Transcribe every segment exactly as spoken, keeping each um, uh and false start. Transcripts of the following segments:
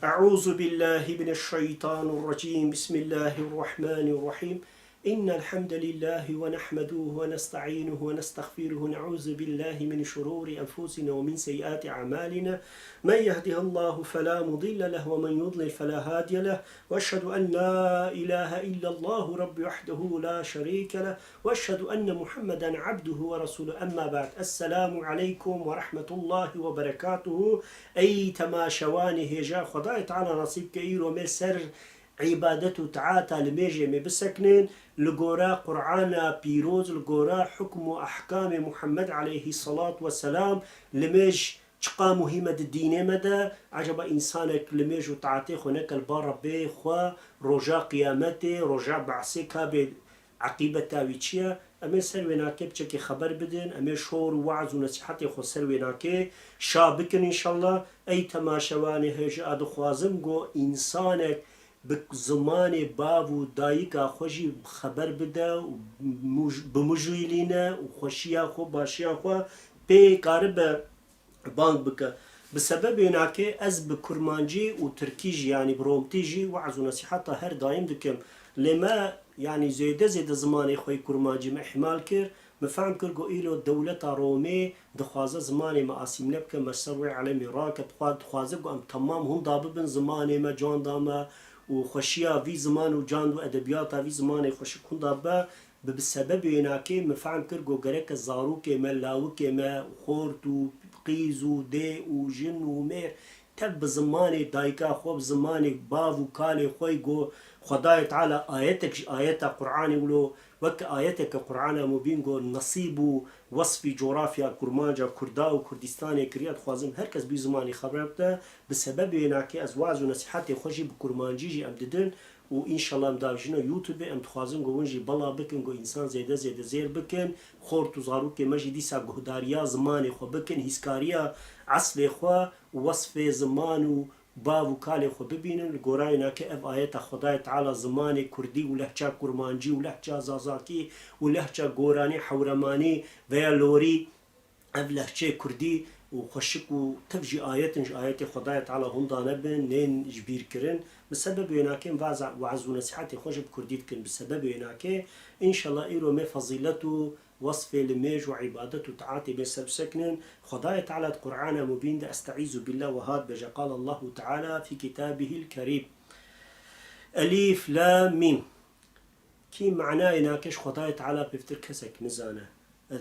أعوذ بالله من الشيطان الرجيم. بسم الله الرحمن الرحيم. إن الحمد لله ونحمده ونستعينه ونستغفره ونعوذ بالله من شرور أنفسنا ومن سيئات أعمالنا. من يهده الله فلا مضل له ومن يضلل فلا هادي له. وأشهد أن لا إله إلا الله ربي وحده لا شريك له. وأشهد أن محمدا عبده ورسوله. أما بعد. السلام عليكم ورحمة الله وبركاته. Ey temaşevanê hêja, Xwedayê Teala nasîb ke îro me ser îbadet û taata limêjê me biseknin, li gora Qur'ana pîroz, li gora hukm û ehkamê Muhammed aleyhî selat we selam, limêj çiqa muhîm e di dînê me de. Ecaba însanek limêj û taatê xwe neke li ba Rebbê xwe, roja qiyametê, roja behsê ka bê eqîbeta wî çi ye? Em ê ser wênakê piçekê xeber bidin, em ê şor û weaz û nesîhetê xwe ser wênakê şa bikin înşallah. Ey temaşevanê hêja, a dixwazim ku însanek bi zimanê bav û dayika xwe jî xeber bide û muj-, bimijûlîne û xweşiya xwe, başiya xwe pê karibe bang bike. Bi sebebê wênakê ez bi kurmancî û tirkî jî, yanî bi romtî jî weaz û nesîheta her daîm dikim. Lê me, yanî zêde zêde zimanê xwe yê kurmancî me îhmal kir. Min fehm kir ku îro dewleta Romê dixwaze zimanê me asîmle bike, me ser wê elemê rake, dixwa-, dixwaze ku em temam hunda bibin zimanê me, canda me û xweşiya vî ziman û cand û edebiyata vî zimanê xweşik hunda bibe. Bi, bi sebebê wênakê min fehm kir ku gereke zarokê me, lawikê me, xort û qîz û dê û jin û mêr tev bi zimanê dayika xwe, bi zimanê bav û kalê xwe ku Xwedayê Teala ayetek ji ayeta Qur'anê wilo weke ayeteke Qur'ana Mubîn ku nesîb û wesfî coğrafya Kurmanca, Kurda û Kurdistanê kiriye, dixwazim her kes bî zimanî xebre bide. Bi sebebê wênakê ez waz û nesîhetê xwe jî bi kurmancî jî em didin û înşallah em davêjine YouTubeê, em dixwazin ku hûn jî bela bikin, ku însan zêde zêde zêr bikin. Xort û zarokê me jî dîsa guhdariya zimanê xwe bikin, hîskariya eslê xwe û wesfê ziman û bav û kalê xwe bibînin. Li gorayê wênakê ev ayeta Xwedayê Teala zimanê kurdî û lehça kurmancî û lehça zazakî û lehça goranî, hewremanî veya lorî, ev lehçeyê kurdî û xweşik û tev jî ayet in, ji ayetê Xwedayê Teala hunda nebin, nên ji bîr kirin. Bi sebebê wênakê em vaza, weaz û nesîhetê xwe jî bi kurdî dikin. Bi sebebê wênakê, înşallah îro me fezîlet û wesfê limêj û îbadet û taatê bê ser bisekinin. Xwedayê Teala di Qur'ana Mubîn de, Estaizu billah, wiha dibêje, Qal Allahu Teala fî kitabihil kerîm. Elîf, Lam, Mîm. Kî manayê wênakê ji Xwedayê Teala pêvtir kesek nizane.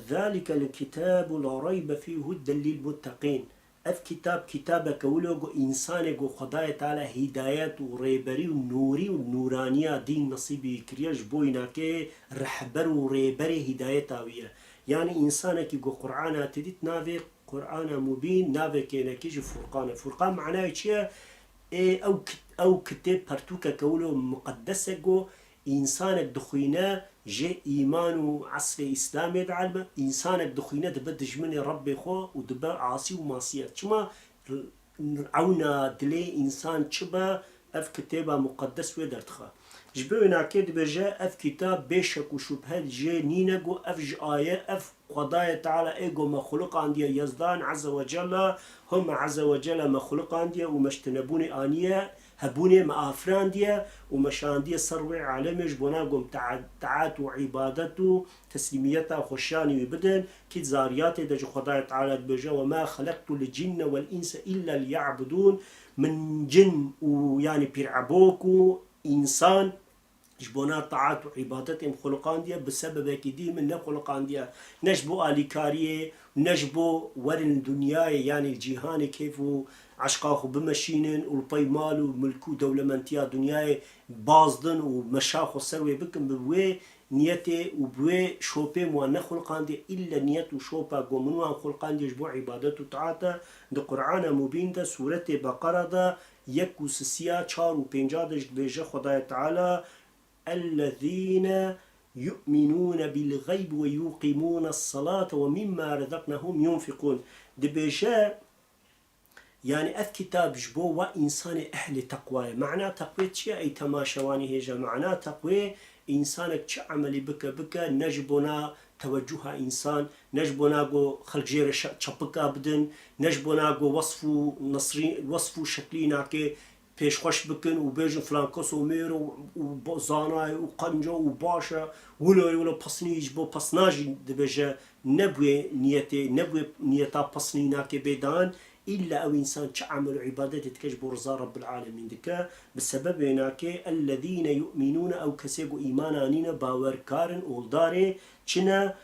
Zalikel kitabu la reybe fî huden lil mutteqîn. Ev kitab, kitabeke wilo ku însanê ku Xwedayê Teala hîdayet û rêberî û nûrî û nûraniya dîn nesîbî kiriye, ji bo wênakê rehber û rêberê hîdayeta wî ye. Yanî însanekî ku Qur'ana te dît, navê Qur'ana Mubîn, navê kênekî jî Furqan e. Furqan manayê çi ye? Ê, ew kit-, ew kitêb pertûkeke wilo muqeddes e ku însanek dixwîne jê îman û esrê Îslamê dielme, însanek dixwîne dibe dijminê Rebbê xwe û dibe asî û masiyet. Çima? Ewna dilê însan çi be, ev kitêba muqeddes wê derdixe. Ji bo wênakê dibêje, ev kitab bê şek û şubhe jê nîne ku ev ji aye, ev Xwedayê Teala ê ku me xuliqandiye, Yezdan Azze ve Celle, Home Azze ve Celle me xuliqandiye û me ji tinebûnê aniye, hebûnê me afirandiye û me şandiye ser wê alemê ji bona ku em tea-, taat û îbadet û teslîmiyeta xwe şanî wî bidin. Kî di Zariyatê de jî Xwedayê Teala dibêje, "Ve ma xeleqtul cinne vel inse illa liya'budûn." Min cin û, yanî pîrebok û însan ji bona taat û îbadetê min xuliqandiye, bi sebebekî dî min nexuliqandiye. Ne ji bo alîkariyê, ne ji bo werin li dinyayê, yanî li cîhanê kêf û eşqa xwe bimeşînin û li pey mal û milk û dewlementiya dinyayê bazdin û meşa xwe ser wê bikin, bi wê niyetê û bi wê şopê min wan nexuliqandiye, îlle niyet û şopa ku min wan xuliqandiye ji bo îbadet û taat e. Di Qur'ana Mubîn de, Sûretê Beqera de, yek û sisiya çar û pênca de jî dibêje Xwedayê Teala, "Ellezîne yu'minûne bil geyb ve yuqîmûne selate ve mîmma rezeknahum yunfikûn." Dibêje, yanî ev kitab ji bo wa însanê ehlê teqwa ye. Mana teqwê çi ye ey temaşevanî hêja? Mana teqwê însanek çi emelî bike bike, ne ji bona tewecuha însan, ne ji bona ku xelk jê re şe-, çepika bidin, ne ji bona ku wesf û nesrî-, wesf û şeklî nakê pêşxweş bikin û bêjin filan kes û mêr û, û bo-, zana ye û qenc e û baş e, wilo ye, wilo pesnî, ji bo pesna jî dibêje, nebûye niyetê, nebûye niyeta pesnînakê bê dan, îlla ew însan çi emel û îbadetê dike ji bo riza Rebbil Alemîn dike, bi sebebê nakê, ellezîne yu'minûne, ew kesê ku îman anîne, bawerkar in, oldarê çi ne?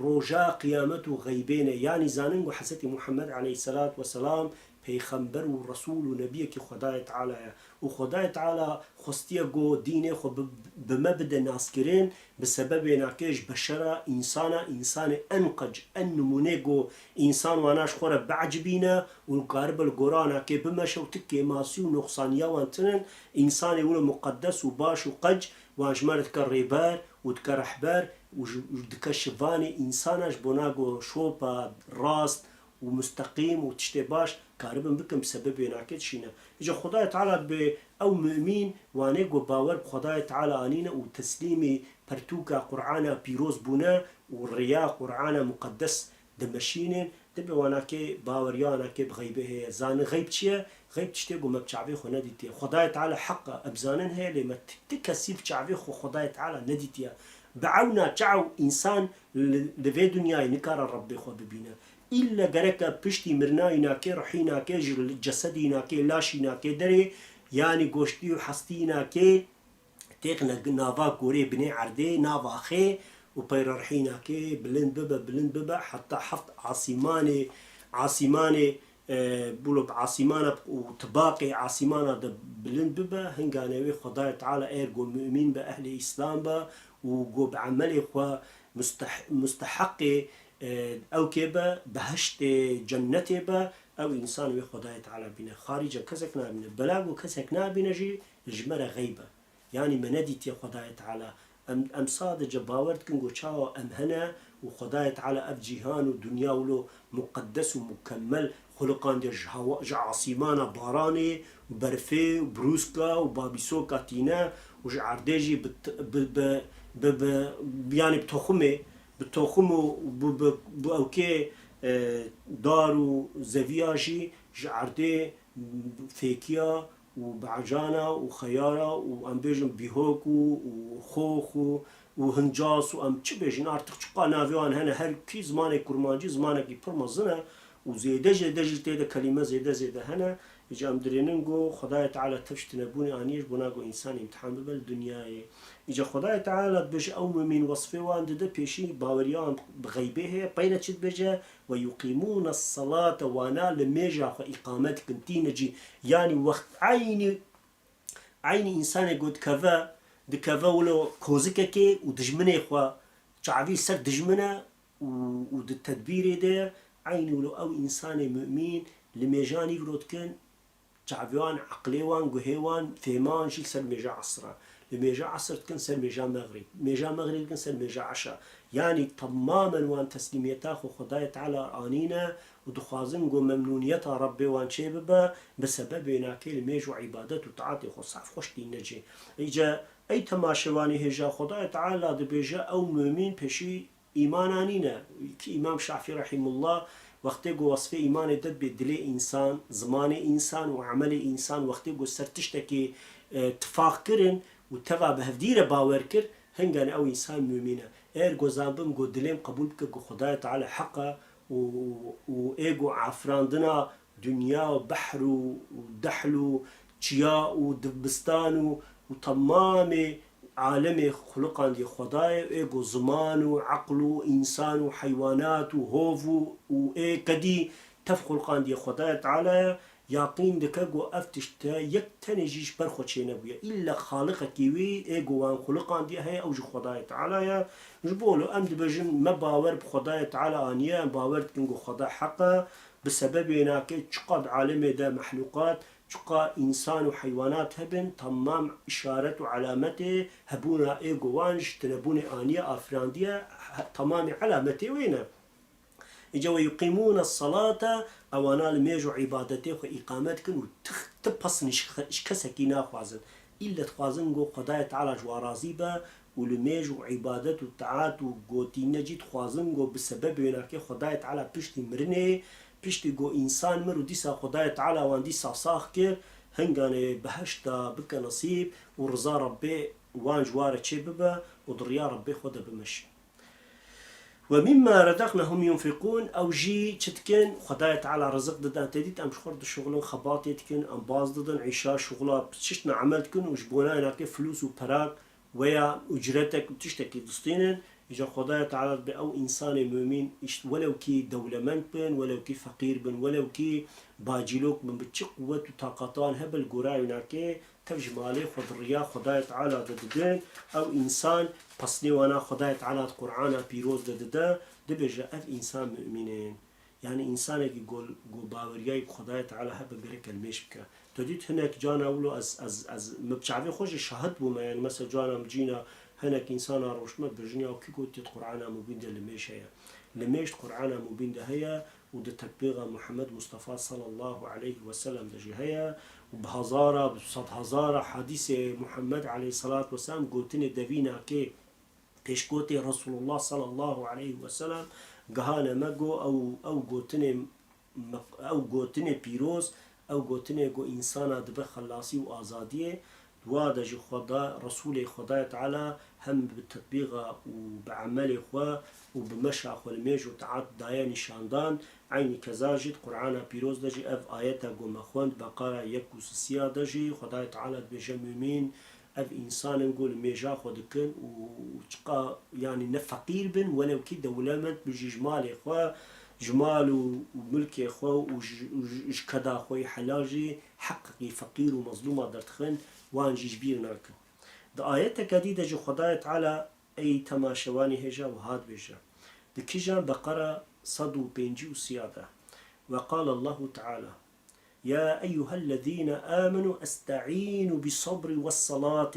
Roja qiyamet û xeybê ne. Yanî zanin ku Hezretî Muhammed aleyhisselat vesselam peyxember û resûl û nebiyekî Xwedayê Teala ye. Û Xwedayê Teala xwestiye ku dînê xwe bi, bi me bide naskirin, bi sebebê nakê ji beşera însana, însanê en qec, en nimûnê ku însan wana ji xwe re biecibîne û karibe li gora nakê bimeşe û ti kêmasî û noqsaniya wan tinin, însanê wilo muqeddes û baş û qec wan ji me re dike rêber û dike rehber û ji, û dike şivanê însana ji bona ku şopa rast û musteqîm û tiştê baş karibin bikin, bi sebebê nakê dişîne. Îca Xwedayê Teala dibê ew mumîn, wanê ku bawer bi Xwedayê Teala anîne û teslîmî pertûka Qur'ana pîroz bûne û riya Qur'ana muqeddes dimeşînin, dibê wanakê baweriya wanakê bi xeybê heye. Zanin xeyb çi ye? Xeyb tiştê ku me bi çavê xwe nedîtiye. Xwedayê Teala heq e, em zanin heye, lê me ti, ti kesî bi çavê xwe Xwedayê Teala nedîtiye. Bi ewna çaw însan li, li vê dinyayê nikare Rebbê xwe bibîne. Îlle gereke piştî mirina înakê, ruhî înakê, ji cesedî înakê, laşî înakê derê, yanî goştî û hestî înakê, têxine nava gorê binê erdê, nava xê û peyre ruhî înakê bilind bibe, bilind bibe, heta heft asîmanê, asîmanê, e, bûlo bi asîmana û tibaqê asîmana de bilind bibe, hingane wê Xwedayê Teala, er go mumîn be, ehlê îslam be û go bi emelê xwe musteh-, musteheqê, e, ew kê be, behiştê, cennetê be, ew însan wê Xwedayê Teala bîne. Xarîca kesek nabîne. Bela go kesek nabîne jî, ji me re xeyb e. Yanî me nedîtiye Xwedayê Teala. Em, em sadece bawer dikin ku çawa em hene û Xwedayê Teala ev cîhan û dinya wilo muqeddes û mukemmel xuliqandiye, ji hewa, ji asîmana baranê û berfê û brûska û babîsoka tîne û ji erdê jî bi t-, bi, bi, bi, bi, yanî bi toxumê, bi toxum û bi, bi, bi ewkê, e, dar û zeviya jî ji erdê fêkiya û becana û xeyara û, em bêjin, bîhok û, û xox û, û hincas û em çi bêjin, artık çiqa navê wan hene, her kî zimanê kurmancî zimanekî pir mezin e û zêde zêde jî tê de kelîme zêde zêde hene. Îca em dirênin ku Xwedayê Teala tev ji tinebûnê aniye ji bona ku însan îmtihan bibe li dinyayê. Îca Xwedayê Teala dibêje ew mumîn wesfê wan dide, pêşî baweriya wan bi xeybê heye, peyre çi dibêje? Ve yuqîmûne selate, wana li mêja xwe îqame dikin, tîne cî. Yanî wext eynî, eynî însanê ku dikeve, dikeve wilo kozikekê û dijminê xwe çavî ser dijmin e û, û di tedbîrê de ye, eynî wilo ew însanê mumîn li mêja nîvro dikin, çavê wan, eqlê wan, guhê wan, fêma wan jî li ser mêja esr e. Li mêja esr dikin ser mêja mexrîb. Mêja mexrîb dikin ser mêja eşa. Yanî temamen wan teslîmiyeta xwe Xwedayê Teala anîne û dixwazin ku memnûniyeta Rebbê wan çêbibe, bi sebebê nakê li mêj û îbadet û taatê xwe saf xweş tîne cî. Îca ey temaşevanê hêja Xwedayê Teala dibêje ew mumîn pêşî îmana nîne. Ki Îmam Şafî rahîmullah wextê ku wesfê îmanê de dibê dilê însan, zimanê însan û emelê însan wextê ku ser tiştekê, e, tifaq kirin û teva bi hevdî re bawer kir, hingane ew însan mumîn e. Eger ku zanbim ku dilê min qebûl bike ku Xwedayê Teala heq e û, û, û ê ku afirandina dinya û behr û, û dehl û çiya û dibistan û, û temamê alemê xuliqandiye Xwedayê, ê ku ziman û eql û însan û heywanat û hov û, û ê kedî tev xuliqandiye Xwedayê Teala ye, yaqîn dike ku ev tişt te yek tenê jî ji ber xwe çênebûye. Îlle Xaliqekî wî ê ku wan xuliqandiye heye, ew jî Xwedayê Teala ye. Ji bo wilo em dibêjin, me bawer bi Xwedayê Teala aniye, em bawer dikin ku Xweda heq e, bi sebebê nakê çiqa di alemê de mehlûqat, çiqa însan û heywanat hebin, temam îşaret û elametê hebûna ê ku wan ji tinebûnê aniye, afirandiye, he-, temamê elametê wê ne. Îca ve yuqîmûne selate, ewana li mêj û îbadetê xwe îqame dikin û ti, ti pesnî ji xe-, ji kesekî naxwazin. Îlle dixwazin ku Xwedayê Teala ji wan razî be û li mêj û îbadet û taat û gotîne cî dixwazin ku bi sebebê wênakê Xwedayê Teala piştî mirinê, piştî ku însan mir û dîsa Xwedayê Teala wan dîsa sax kir, hinganê behişta bike nesîb û riza Rebbê wan ji wa re çê bibe û di riya Rebbê xwe de bimeşin. Ve mimma rezaknahum yunfikun, ew jî çi dikin? Xwedayê Teala rizik didin. Te dît em ji xwe re dişuxulin, xebatê dikin, embaz didin, îşa şuxula çiştine emel dikin û ji bona wê nakê filûs û perak weya ucretek û tiştekî distînin. Îca Xwedayê Teala dibe ew însanê mumîn, îşt-, welew kî dewlemend bin, welew kî feqîr bin, welew kî bacîlok bin, bi çi quwet û taqatan hebe li gora wê nakê, tev ji malê xwe di riya Xwedayê Teala de didin, ew însan pesnê wana Xwedayê Teala di Qur'ana pîroz de dide, dibêje ev însan mumîn in. Yani însanekî ku, ku baweriyayî bi Xwedayê Teala hebe gereke li mêj bike. Tu dît hinek cana wilo ez, ez, ez, min bi çavê xwe jî şahid bûme, yani mesela cana min cîna hinek însana roştime, dibêjin ya kî gotiye di Qur'ana Mubîn de li mêj heye. Li mêj di Qur'ana Mubîn de heye û di tetbîqa Muhammed Mustafa sallallahu aleyhi ve sellem de jî heye û bi hezara, bi sedhezara hadîsê Muhammed aleyhissalatu vesselam gotinê devî nakê pêşgotê Resulullah sallallahu aleyhi ve sellem gihane me go ew, ew gotinê me, ew gotinê pîroz, ew gotinê go însana dibe xelasî û azadiyê, di wa de jî Xweda, Resulê Xwedayê Teala hem bi tetbîqa û bi emelê xwe û bi meşa xwe li mêj û taat daye nîşandan, eynî keza jî di Qur'ana pîroz de jî ev ayeta go me xwend, Beqara yek û sisiya de jî Xwedayê Teala dibêje mumîn, ev însan in ku li mêja xwe dikin û çiqa, yanî ne feqîr bin, welew kî dewlemend bin jî ji malê xwe, ji mal û, û milkê xwe û ji, û ji, ji keda xwe yê helal jî heqî feqîr û mezlûma derdixin, wan jî ji bîr nakin. Di ayeteke dî de jî Xwedayê Teala ey temaşevanê hêja wiha dibêje. Di kîjan Beqera sed û pêncî û sê de. Ve qale Allahu Teala, يا أيها الذين آمنوا استعينوا بالصبر والصلاة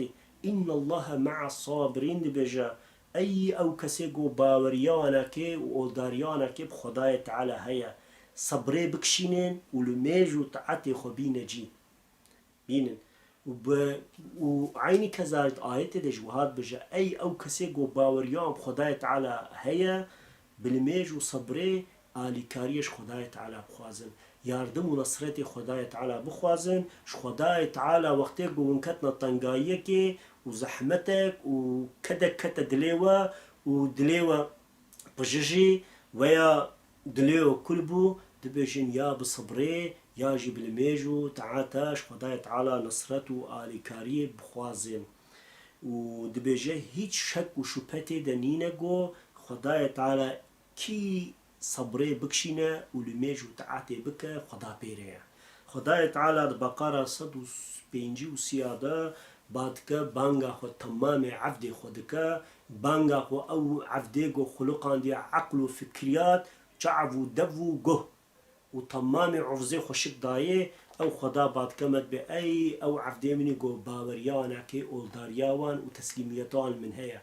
إن الله مع الصابرين dibêje, ey ew kesê ku baweriya wan nake û oldariya wan nake bi Xwedayê Teala heye, sebrê bikişînin û li mêj û taetê xwe bîne cî. Bînin. Û bi, û eynî keza di ayetê de jî wiha dibêje, ey ew kesê ku baweriya wan bi Xwedayê Teala heye, bi limêj û sebrê alîkariyê ji Xwedayê Teala bixwazin. Yardim û nesretê Xwedayê Teala bixwazin. Ji Xwedayê Teala wextê ku hûn ketine tengayiyekê û zehmetek û kedek kete dilê we û dilê we pijijî veya dilê we kul bû, dibêjin ya bi sebrê ya jî bi limêj û taata ji Xwedayê Teala nesret û alîkariyê bixwazin. Û dibêje hîç şek û şubhe tê de nîne ku Xwedayê Teala kî sebrê bikişîne û limêj û taetê bike, Xweda pê re ye. Xwedayê Teala di Beqara sed û pêncî û sê de ba dike, banga xwe temamê evdê xwe dike, banga xwe ew evdê ku xuluqandiye eql û fikriyat, çav û dev û guh û temamê uvzê xweşik dayê, ew Xweda ba dike me dibê, ey ew evdê min ê ku baweriya wan nake, oldariya wan û teslîmiyeta wan li min heye.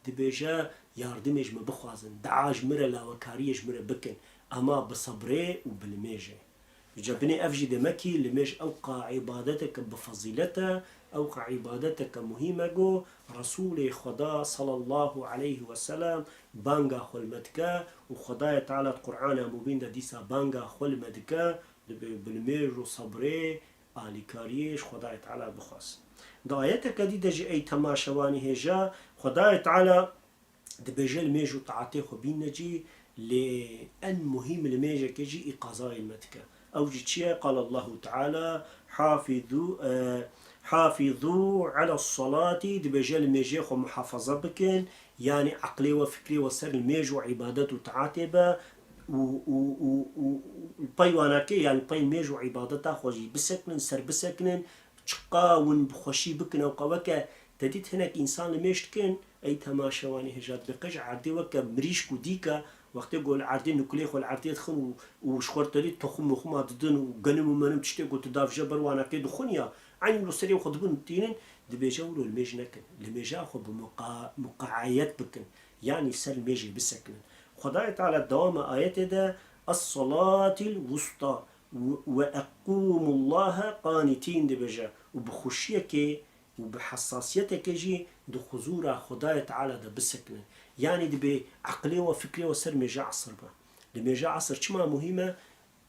Dibêje, yardimê ji min bixwazin, dua ji min re, lawekariyê ji min re bikin, ema bi sebrê û bi limêjê. Ji binê ev jî demekî limêj ewqa îbadeteke bi fezîlet e, ewqa îbadeteke muhîm e ku Resûlê Xweda sallallahu aleyhi ve sellem banga xwe li me dike û Xwedayê Teala di Qur'ana Mubîn de dîsa banga xwe li me dike, dibê bi limêj û sebrê alîkariyê ji Xwedayê Teala bixwaz. Di ayeteke dî de jî ey temaşevanî hêja, Xwedayê Teala dibêje limêj û taetê xwe bîne cî, lê en muhîm limêjeke jî îqazayê li me dike. Ew jî çi ye? Qal Allahu Teala, hafîzû, e, hafîzû ala salati, dibêje limêjê xwe muhafaza bikin, yanî eqlê we, fikrê we ser limêj û îbadet û taetê be û, û, û, û, û pey wanakê, yanî pey limêj û îbadeta xwe jî bisekinin, ser bisekinin, çiqa win bi xweşî bikin ew qe weke te dît hinek însan limêj dikin, ey temaşevanî hêja dibe qe ji erdê weke mirîşk û dîk e, wextê ku li erdê nukulê xwe li erdê dixin û, û ji xwe re te dît toxum moxuma didin û genim û menim tiştê ku tu davije ber wanakê dixwin ya, eynî wilo serê xwe dibin tînin, dibêje wilo limêj nekin. Limêja xwe bi muqa-, muqaeyet bikin. Yanî ser limêjê bisekinin. Xwedayê Teala dewama ayetê de, "Es-salatil wusta." "Ve, ve equmu Allahe qanitîn" dibêje û bi xweşiyekê û bi hesasiyeteke jî di huzûra Xwedayê Teala de bisekinin. Yanî dibê eqlê we, fikrê we ser mêja esir be. Li mêja esir çima muhîm e?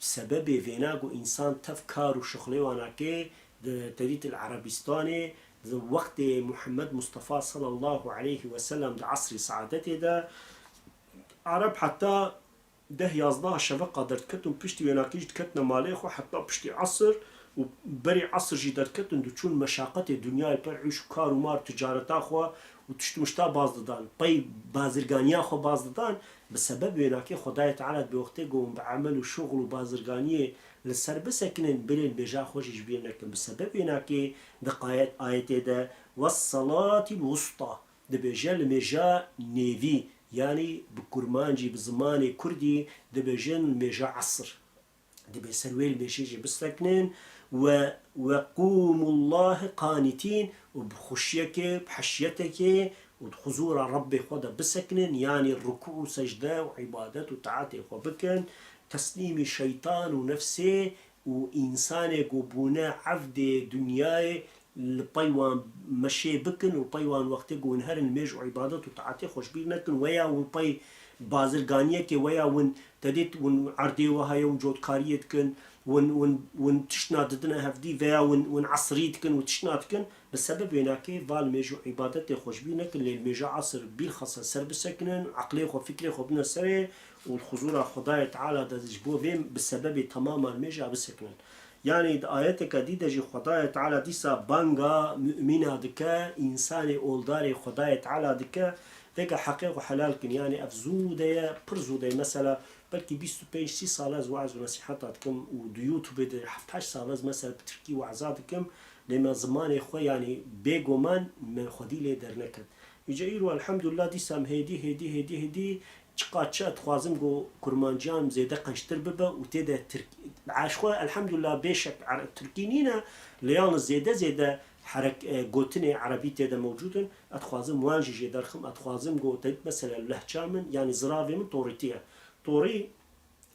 Sebebê vêna ku însan tev kar û şixulê wan nake, Di te dît li Erebistanê, di wextê Muhammed Mustafa sallallahu aleyhi ve sellem di esrê saadetê de, Ereb heta deh yazdeha şeveqa derdiketin, piştî wênakî jî diketine malê xwe heta piştî esr û berî esr jî derdiketin, diçûn meşaqetê dinyayê per îş û kar û mar, ticareta xwe û tişt û mişta baz didan. Pey bazirganiya xwe baz didan. Bi sebeb wênakê Xwedayê Teala dibê wextê ku hûn bi emel û şuxul û bazirganiyê li ser bisekinin, bilên mêja xwe jî ji bîr nekin. Bi sebeb wênakê di qayet ayetê de, "Wes-salatil wusta", dibêje li mêja nêvî, yanî bi kurmancî, bi zimanê kurdî dibêjin mêja esr. Dibê ser wê li mêjê jî bisekinin we, "Ve qûmullahi qanitîn", û bi xweşiyekê, bi heşiyetekê û di huzûra Rebbê xwe de bisekinin, yanî rukû û secde û îbadet û taetê xwe bikin, teslîmî şeytan û nefsê û însanê ku bûne evdê dinyayê li pey wan meşê bikin û pey wan wextê ku hûn herin mêj û îbadet û taetê xwe ji bîr nekin, weya hûn pey bazirganiyekê, weya hûn te dît hûn erdê we heye, hûn cotkariyê dikin, hûn, hûn, hûn tiştna didine hevdî, veya hûn, hûn esrî dikin û tiştna dikin, bi sebeb wênakê va li mêj û îbadetê xwe ji bîr nekin, lê li mêja esr bîlxasa ser bisekinin, eqlê xwe, fikrê xwe bine serê û li huzûra Xwedayê Teala de ji bo vê bi sebebê temaman mêja bisekinin. Yanî di ayeteke dî de jî Xwedayê Teala dîsa banga mumîna dike, însanê oldarê Xwedayê Teala dike, veke heqê xwe helal kin. Yanî ev zû de ye, pir zû de ye. Mesela belkî bîst û pênc sî sal ez weaz û nesîheta dikim û di YouTube de heft heşt sal ez mesela bi tirkî weaza dikim, lê me zimanê xwe, yanî bêguman me xwedî lê derneket. Îca îro elhamdulillah dîsa em hêdî, hêdî, hêdî, hêdî çiqa çi ez dixwazim ku kurmanciyan zêde qençtir bibe û tê de tirk-, ji xwe elhamdulillah bêşek ere-, tirkî nîne, lê yalnız zêde zêde herek-, e, gotinê erebî tê de mewcûd in. Ez dixwazim wan jî jê derxim, ez dixwazim ku te mesela lehça min, yanî ziravê min torîtî ye. Torî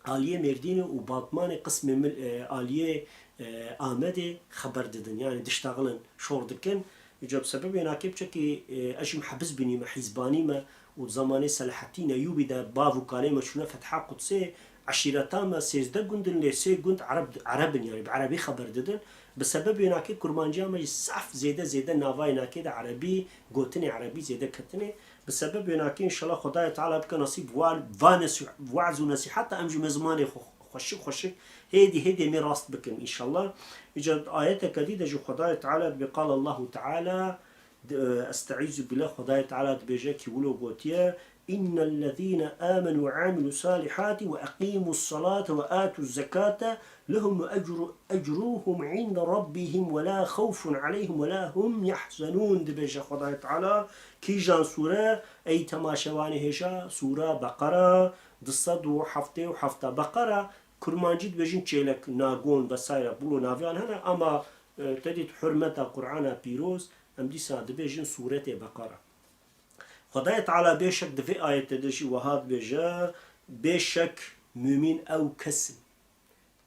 aliyê Mêrdînê û Batmanê qismê min, e, aliyê, e, Amedê xeber didin. Yanî diştexilin, şor dikin. Îca bi sebebê nakê biçekî, e, ez jî mihebis bînî me, hîzbanî me û di zemanê Selahettîn Eyûbî de bav û kalê me çûne fetha Qudsê, eşîreta me sêzdeh gund in, lê sê gund Ereb, Ereb in, yanî bi Erebî xeber didin. Bi sebebê nakê kurmanciya me jî zaf zêde zêde navayê nakê de Erebî, gotinê Erebî zêde ketine. Bi sebeb wênakê, înşallah, Xwedayê Teala bike nesîb wa, va nes-, weaz û nesîheta em jî me zimanê xwe xweşik xweşik hêdî hêdî em ê rast bikin, înşallah. Îca ayeteke dî de jî Xwedayê Teala dibê, qal Allahu Teala, di-, Estaizu billah, Xwedayê Teala dibêje kî wilo gotiye, "İnnellezîne âmenû ve amilus salihati ve eqîmus salate ve atuz zekate lehum ecru-, ecruhum inde rabbihim ve la xewfun aleyhim ve la hum yahzenûn", dibêje Xwedayê Teala. Kîjan sûre? Ey temaşevanê hêja, sûra Beqera, du sed û heftê û heft. Beqera, kurmancî dibêjin çêlek, nagon vesaire, bilo naviyan hene, ama, e, te dît hurmeta Qur'ana pîroz, em dîsa dibêjin sûretê Beqera. Xwedayê Teala bêşek di vê ayetê de jî wiha dibêje, bêşek mumîn ew kes in.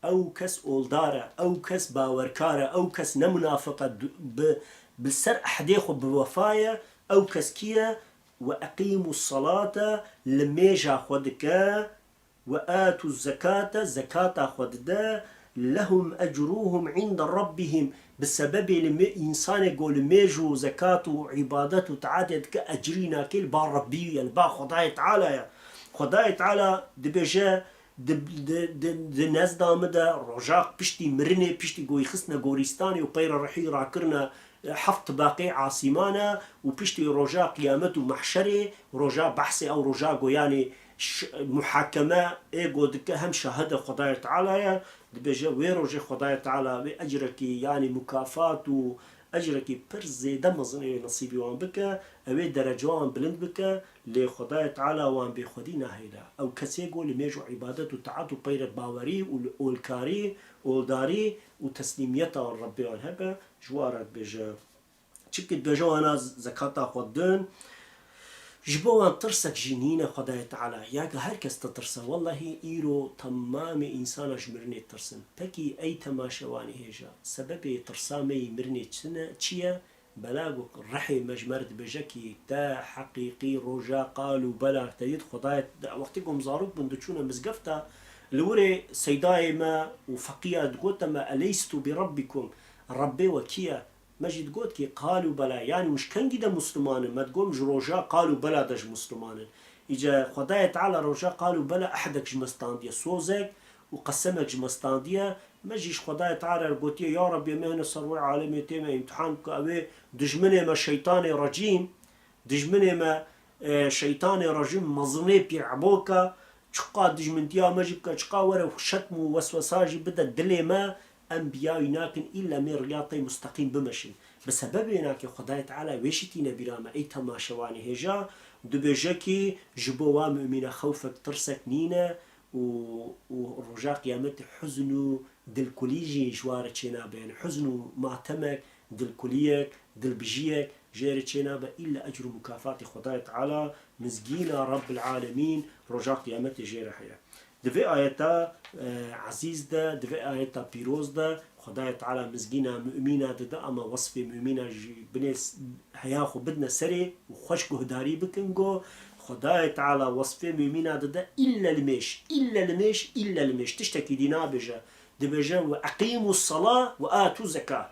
Ew kes oldar e, ew kes bawerkar e, ew kes ne munafiq e, du-, bi, bi ser ehdê xwe bi wefa ye, ew kes kî ye? "Ve eqîmus salate", li mêja xwe dike, "ve atuz zekate", zekata xwe dide, "lehum ecruhum inde rabbihim", bi sebebê li mê-, însanê ku li mêj û zekat û îbadet û taatê dike ecrî nake, li ba Rebbî ye, li ba Xwedayê Teala ye. Xwedayê Teala dibêje, Di, di, di, di nezda min de rojak piştî mirinê, piştî ku yî xistine gorîstanê û peyre rihî rakirine, e, heft tibaqê asîmane û piştî roja qiyamet û mehşerê, roja behsê ew roja ku yanî ş-, muhakeme ê ku dike hem şahide Xwedayê Teala ye, dibêje wê rojê Xwedayê Teala wê ecrekî yanî mukafat û ecrekî pir zêde mezin ê nesîbî wan bike, ew ê derece wan bilind bike, lê Xwedayê Teala wan bêxwedî nahêle. Ew kesê ku li mêj û îbadet û taat û peyre bawerî û li olkarî, oldarî û teslîmiyeta wan Rebbê wan hebe, ji wan re dibêje. Çimkî dibêje wana zekata xwe didin, ji bo wan tirsek jî nîne Xwedayê Teala. Ya ku her kes ditirse, wellahî îro temamê însana ji mirinê ditirsin. Pekî ey temaşevanê hêja, sebebê tirsa me yî mirinê çi ne, çi ye? Bela ku rihê me ji me re dibêje kî te heqîqî roja qal û bela te dît Xwedayê, wextê ku em zarok bûn diçûne mizgefta, li wirê seydayê me û feqîya digote me, "Eleystu bi Rabbikum?" Rebbê we kî ye? Me jî digot kî, qalû bela, yanî hûn ji kengî de Musliman in? Me digot, ji roja qalû bela de ji Musliman in. Îca Xwedayê Teala roja qalû bela ehdek ji me standiye, sozek û qesemek ji me standiye. Me jî ji Xwedayê Teala re gotiye, ya Rebbê, me hene ser wê alemê tê me îmtihan bike, ew ê dijminê me şeytanê recîm, dijminê me, e, şeytanê rejîm mezinê pîreboka, çiqa dijmintiya me jî bike, çiqa were şetm û weswesa jî bide dilê me, em biyawî nakin, îlle mê riya tey musteqîm bimeşin. Bi sebebê nakê Xwedayê Teala wê şitîne bîra me, ey temaşevanê hêja, dibêje kî ji bo wa mumîne xewfek, tirsek nîne û, û roja qiyametê huzn û dilkulî jî ji wa re çênabe. Yanî huzn û matemek, dilkuliyek, dilbijiyek jê re çênabe, îlle ecr û mukafatê Xwedayê Teala, mizgîna Rebbil Alemîn, roja qiyametê jê re heye. Di vê ayeta, e, ezîz de, di vê ayeta pîroz de, Xwedayê Teala mizgîna mumîna dide, ama wesfê mumîna jî binê s-, heya xwe bidine serê û xweş guhdarî bikin, go Xwedayê Teala wesfê mumîna dide, îlle limêj, îlle limêj, îlle limêj. Tiştekî dî nabêje. Dibêje, "Ve eqîmû sela ve atû zeka."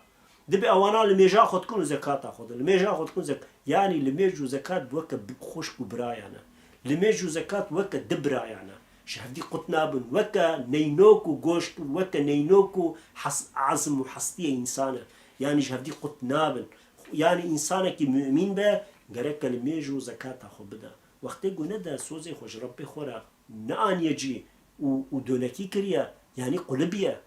Dibe ewana limêja xwe dikin û zekata xwe din. Limêja xwe dikin zek-, yanî limêj û zekat weke bi-, xwişk û birayan e. Limêj û zekat weke di birayan e. Ji hevdî qut nabin. Weke neynok û goşt û weke neynok û hes-, ezm û hestiyê însan e. Yanî ji hevdî qut nabin. Yanî însanekî mumîn be, gereke limêj û zekata xwe bide. Wextê ku nede, sozê xwe ji Rebbê xwe re neaniye cî û, û donekî kiriye, yanî qulibiye.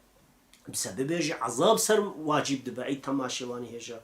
Bi sebebê jî ezab ser wacîb dibe, ey temaşevanê hêja.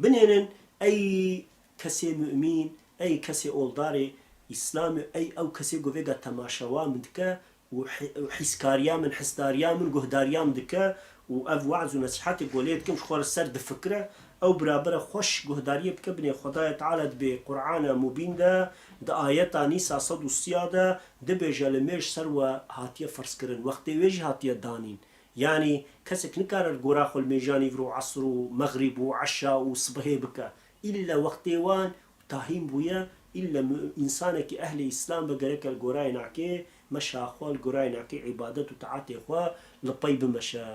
Binêrin, ey kesê mumîn, ey kesê oldarê Îslamê, ey ew kesê ku vêga temaşewa min dike û hi-, û hîskariya min, hisdariya min, guhdariya min dike û ev we'z û nesîhetê ku lê dikim ji xwe re ser difikire, ew birabire xweş guhdariyê bike, binê Xwedayê Teala dibê Qur'ana Mubîn de, di ayeta Nîsa sed û sîya de dibêje, limêj ser we hatiye ferzkirin, wextê wê jî hatiye danîn. Yanî kesek nikare li gora xwe li mêjan îvro esr û mexrîb û eşa û sibihê bike. Îlle wextê wan tahîn bûye, îlle mi-, însanekî ehlê Îslam be gereke li gorayê nakê meşa xwe, li gorayê nakê îbadet û taetê xwe li pey bimeşe.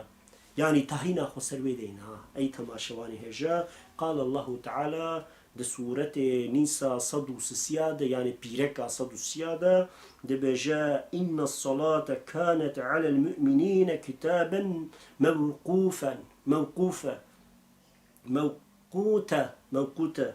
Yanî tahîna xwe ser wê deyne ha. Ey temaşevanê hêja, qal Allahu Teala, di sûretê Nîsa sed û sisiya de, yanî pîreka sed û sisiya de, dibêje, "Inne salate kanet alel mu'minîne kitaben mewqûfen." Mewqûfe. Mewqûte. Mewqûte.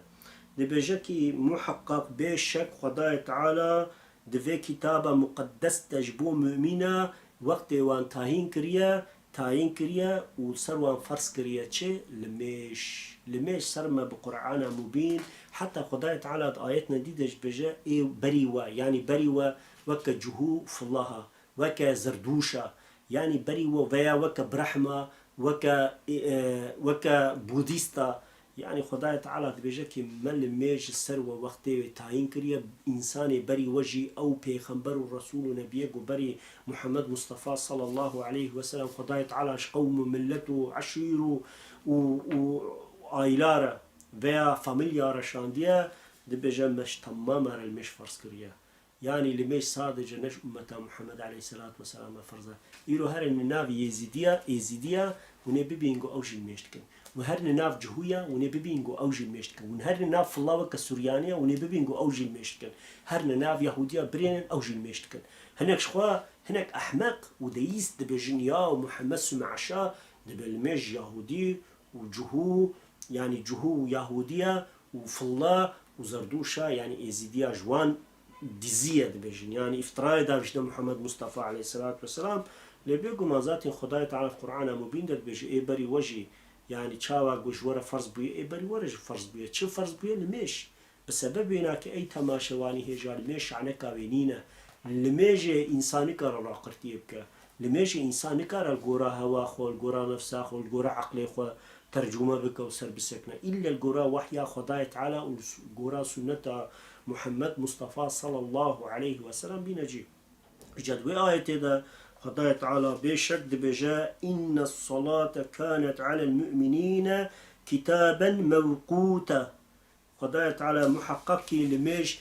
Dibêje kî muheqeq, bê şek Xwedayê Teala di vê kitaba muqeddes de ji bo mumîna wextê wan tayîn kiriye, tayîn kiriye û ser wan ferz kiriye çi? Limêj. Limêj ser me bi Qur'ana Mubîn, heta Xwedayê Teala di ayetine dî de jî dibêje, ê berî we, yanî berî we weke cihû filaha, weke zerdûşa, yanî berî we veya weke brehma, weke, e, weke budîsta, Yanî Xwedayê Teala dibêje kî me limêj ji ser we wextê wê tayîn kiriye, însanê berî we jî ew pêxember û resûl û nebiyê ku berî Muhammed Mustafa sallallahu aleyhi ve sellem Xwedayê Teala ji qewm û millet û eşîr û, û, û aîla re veya familya re şandiye, dibêje me ji temama re limêj ferz kiriye. Yanî limêj sadece ne ji ummeta Muhammed aleyhisselatu vesselam e ferz e. Îro herin li nav Yêzîdiya, Êzîdiya, hûn ê bibîn ku ew jî limêj dikin. Hûn herin li nav Cihûya, hûn ê bibîn ku ew jî limêj dikin. Hûn herin li nav filla weke Suryaniya, hûn ê bibîn ku ew jî limêj dikin. Herin li nav Yahûdiya birênin, ew jî limêj dikin. Hinek ji xwe, hinek ehmeq û deyîst dibêjin, ya Muhammed sume eşa, dibe limêj Yahûdî û Cihû, yanî Cihû û Yahûdiya û filla û Zerdûşa, yanî Êzîdiya ji wan dizî ye dibêjin. Yanî îftirayê davêjine Muhammed Mustafa aleyhisselatu vesselam. Lê bêguman zaten Xwedayê Teala Qur'ana Mubîn de dibêje, ê berî we jî, yanî çawa ku ji we re ferz bûye, ê berî we re jî ferz bûye. Çi ferz bûye? Limêj. Bi sebeb wêna ke ey temaşevanî hêja limêj şaneka wê nîne. Limêjê însan nikare raqirtiyê bike. Limêjê însan nikare li gora hewa xwe, li gora nefsa xwe, li gora eqlê xwe tercûme bike û ser bisekine. Îlle li gora wehya Xwedayê Teala û li su-, gora sunneta Muhammed Mustafa sallallahu aleyhi ve sellem bîne cî. Îca di wê ayetê de Xwedayê Teala bê şek dibêje, "Inne salate kanet alel mu'minîne kitaben mewqûte." Xwedayê Teala muheqeq kî limêj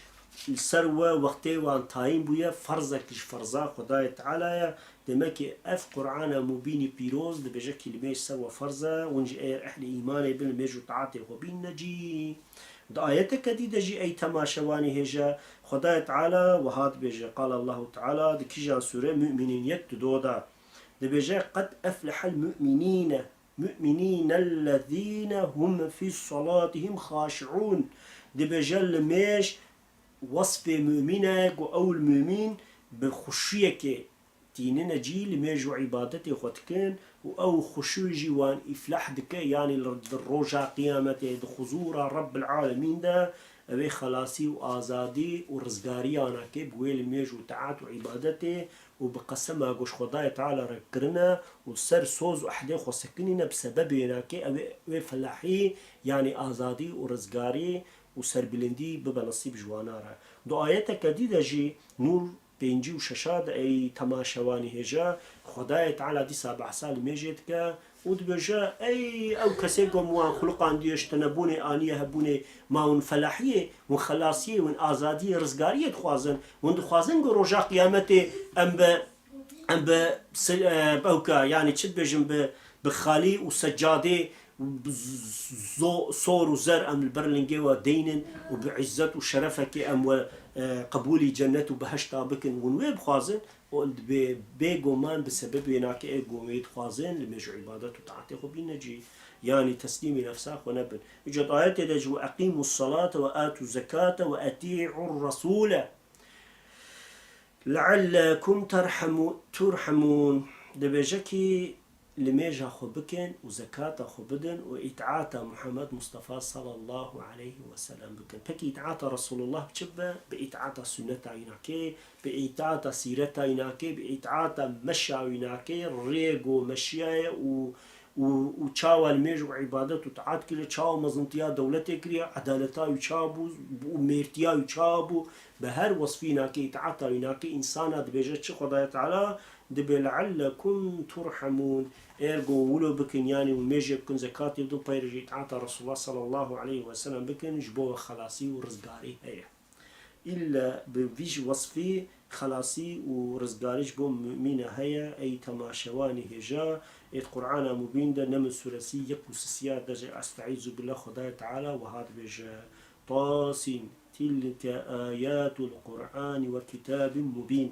li ser we wextê wan tayîn bûye, ferzek ji ferza Xwedayê Teala ye. Demek ki ev Qur'ana mubînî pîroz dibêje kî li mêj ser we ferz e, hûn jî eger ehlê îmanê bin li mêj û taetê xwe bînine cî. Di ayeteke dî de jî ey temaşevanî hêje, Xwedayê Teala wiha dibêje, Qal Allahu Teala di kîjan sûre? Mu'minîn yek di do de. Dibêje, Qed eflehel mu'minîne, mu'minînellezîne hum fî salatihim xaşi'ûn. Dibêje li mêj wesfê mumîn e ku ew li mumîn bi xuşiyekê tînine cî, li mêj û îbadetê xwe dikin û ew xuşû jî wan îflah dike, yanî li, di roja qiyametê, di huzûra Rebbil Alemîn de, ew ê xelasî û azadî û rizgariya nake bi wê li mêj û taat û îbadetê û bi qesema ku ji Xwedayê Teala re kirine û ser soz û ehdê xwe sekinîne bi sebebê nake, ew ê wê felahî, yanî azadî û rizgarî û serbilindî bibe nesîb ji wana re. Di ayeteke dî de jî, Nûr pêncî û şeş de ey temaşevanî hêje, Xwedayê Teala dîsa behsa li mêjê dike û dibêje, Ey ew kesê ku min wan xuliqandiye, ji tenebûnê aniye hebûnê, ma hûn felahiyê, hûn xelasiyê, hûn azadiyê, rizgariyê dixwazin, hûn dixwazin ku roja qiyametê em bi, em bi sil-, e, bi ewka, yanî çi dibêjin, bi, bi xalî û secadê û bi z-, zo-, sor û zer em li ber lingê we deynin û bi îzzet û şerefekê em we, e, qebûlî cennet û behişta bikin, hûn wê bixwazin, û dibê bêguman bi sebebê nake ê ku wê dixwazin li mêj û îbadet û taetê xwe bîne cî, yanî teslîmî nefsa xwe nebin. Îca di ayetê de jî, "Ve eqîmûs salate ve atûz zekate ve etî'ur resûle." "Leallekum terhemu-, turhemûn." Dibêje kî li mêja xwe bikin û zekata xwe bidin û îtaata Muhammed Mustafa sallallahu aleyhi ve sellem bikin. Pekî îtaata Resulullah bi çi bibe? Bi îtaata sunneta wî nakê, bi îtaata sîreta wî nakê, bi îtaata meşa wî nakê, rêgo meşiyaye û û, û çawa li mêj û îbadet û taat kiriye, çawa mezintiya dewletê kiriye, edaleta wî çawa bû, û mêrtiya wî çawa bû, bi her wesfî nakê, îtaeta wî nakê, însana dibêje çi Xwedayê Teala? Dibê, "Leallekum turhemûn." Ergo wilo bikin, yanî û mêjê bikin, zekatê bidin, peyre jî îtaeta Resulullah sallallahu aleyhi ve sellem bikin, ji bo we xelasî û rizgarî heye. Îlle bi vî jî wesfî xelasî û rizgarî ji bo mumîne heye. Ey temaşevanî hêja, ê di Qur'ana Mubîn de, Neml sûresî yek û sisiya de jî, Estaizu billah, Xwedayê Teala wiha dibêje, Tasîm, tilke ayatul Qur'anî ve kitabin mubîn.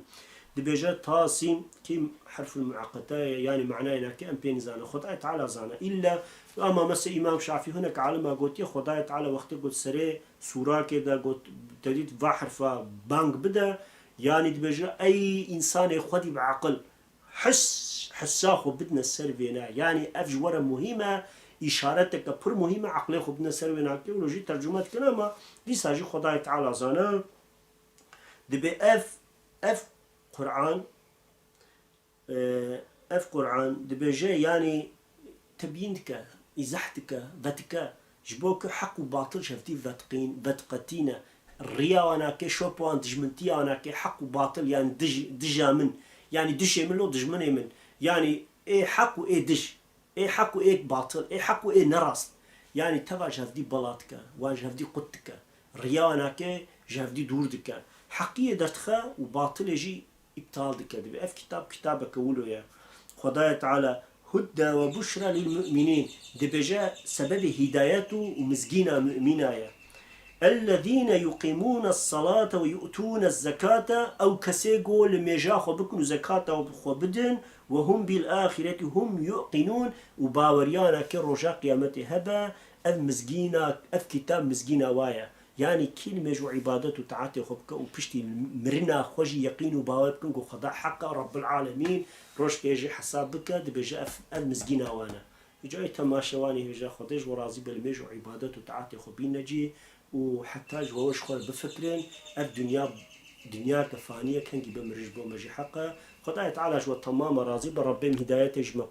Dibêje Tasîm, kî herful mueqeta ye, yanî manayê nake em pê nizanin. Xwedayê Teala zane. Îlle, ama mesela Îmam Şafî hinek alima gotiye, Xwedayê Teala wextê got serê sûrakê de got, te dît va herfa bang bide, yanî dibêje, ey însanê xwedî bi eqil, his, hissa xwe bidine ser vêne. Yanî ev ji we re muhîm e, îşareteke pir muhîm e, eqlê xwe bidine ser vêne. Wilo jî tercume dikine, ama dîsa jî Xwedayê Teala zane. Dibê ev, ev Qur'an, Ev Qur'an dibêje, yanî tebyîn dike, îzah dike, vedike, ji bo ku heq û batil ji hevdî vediqîn-, vediqetîne. Riya wan nake, şopa wan, dijmintiya wan nake, heq û batil, yanî dij-, dija min, yanî dijê min lo dijminê min, yanî ê heq û ê dij, ê heq û ê batil, ê heq û ê nerast, yanî teva ji hevdî bela dike, wan ji hevdî qut dike. Riya wan nake, ji hevdî dûr dike. Heqiyê derdixe û batilê jî îptal dike. Dibê ev kitab kitabeke wilo ye. Xwedayê Teala, hudde ve buşra lil mu'minîn, dibêje sebebê hîdayet û, û mizgîna mu'mîna ye. Ellezîne yuqîmûne salate ve yu'tûne zekate, ew kesê ku li mêja xwe bikin û zekata xwe bidin, ve hum bil axireti hum yuqînûn, û baweriya nake roja qiyametê hebe, ev mizgîna, ev kitab mizgîna wa ye. Yanî kî li mêj û îbadet û taetê xwe bike û piştî mirina xwe jî yeqîn û bawer bikin ku Xweda heq e, Rebbil Alemîn roj tê jê hesab bike, dibêje ev, ev mizgîna wan e. Îca ê temaşevanî hêja, Xwedê ji we razî be, li mêj û îbadet û taetê xwe bîne cî û heta ji we ji xwe re bifikirin, ev dinya, dinyayeke fanî ye, kengî bimire ji bo me jî heq e. Xwedayê Teala ji we temama razî be, Rebbê em hîdayetê ji me